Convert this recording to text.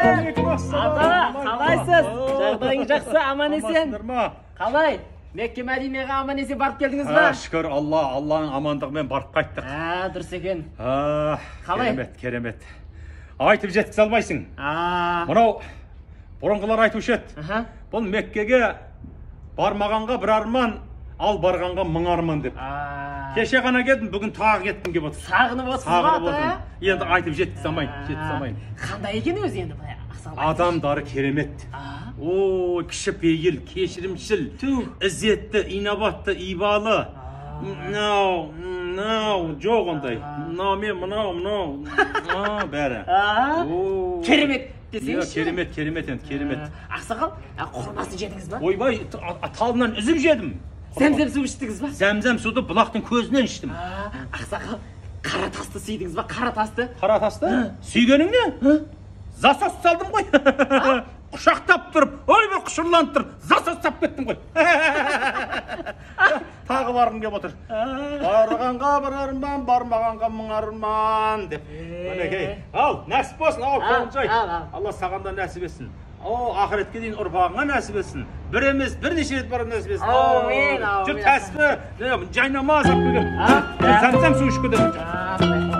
Ата, қалайсыз? Жағдайыңыз жақсы, аман есен? Қалай? Мекке Мәдинеге аман есен барып келдіңіз ба? Шүкір Алла, Алланың амандығымен барып қайттық. Дұрыс екен. Қалай? Керемет, керемет. Айтып жеткізе алмайсың. Мынау бұрынғылар айтушы еді. Бұл Меккеге бармағанға бір арман, ал барғанға мың арман деп. Кеше ғана келдім, бүгін тағы кеткім келіп отыр. Сағынып отырсыз ба, ата? Енді айтып жеткізе алмаймын, жеткізе алмаймын. Қандай екен өзі енді былай ақсақал? Адамдары керемет. Ой, кішіпейіл, кешірімшіл, ізетті, инабатты, ибалы. Мынау, мынау, жоқ ондай. Мынау мен, мынау, мынау, бәрі. Керемет десеңізші. Керемет, керемет енді, керемет. Ақсақал, құрмасын жедіңіз ба? Ойбай, талынан үзіп жедім. Зәмзәм су іштіңіз ба? Зәмзәм суды бұлақтың көзінен іштім. Ақсақал, қара тасты сүйдіңіз ба? Қара тасты? Қара тасты? Сүйгенің не? Засос салдым ғой. Құшақтап тұрып, ой бір құшырланып тұрып, засос сап кеттім ғой. Тағы барғым келіп отыр. Барғанға бір арман, бармағанға мың арман деп. Мінекей. Ал, нәсіп болсын, ал, Қолынжай. Алла саған да нәсіп етсін. О, ақыретке дейін ұрпағыңа нәсіп етсін. Бір емес, бірнеше рет барып нәсіп етсін. Әумин, әумин. Жүр, тәспі, жайнамаз алып келген. Зәмзәм су ішіп кетемін.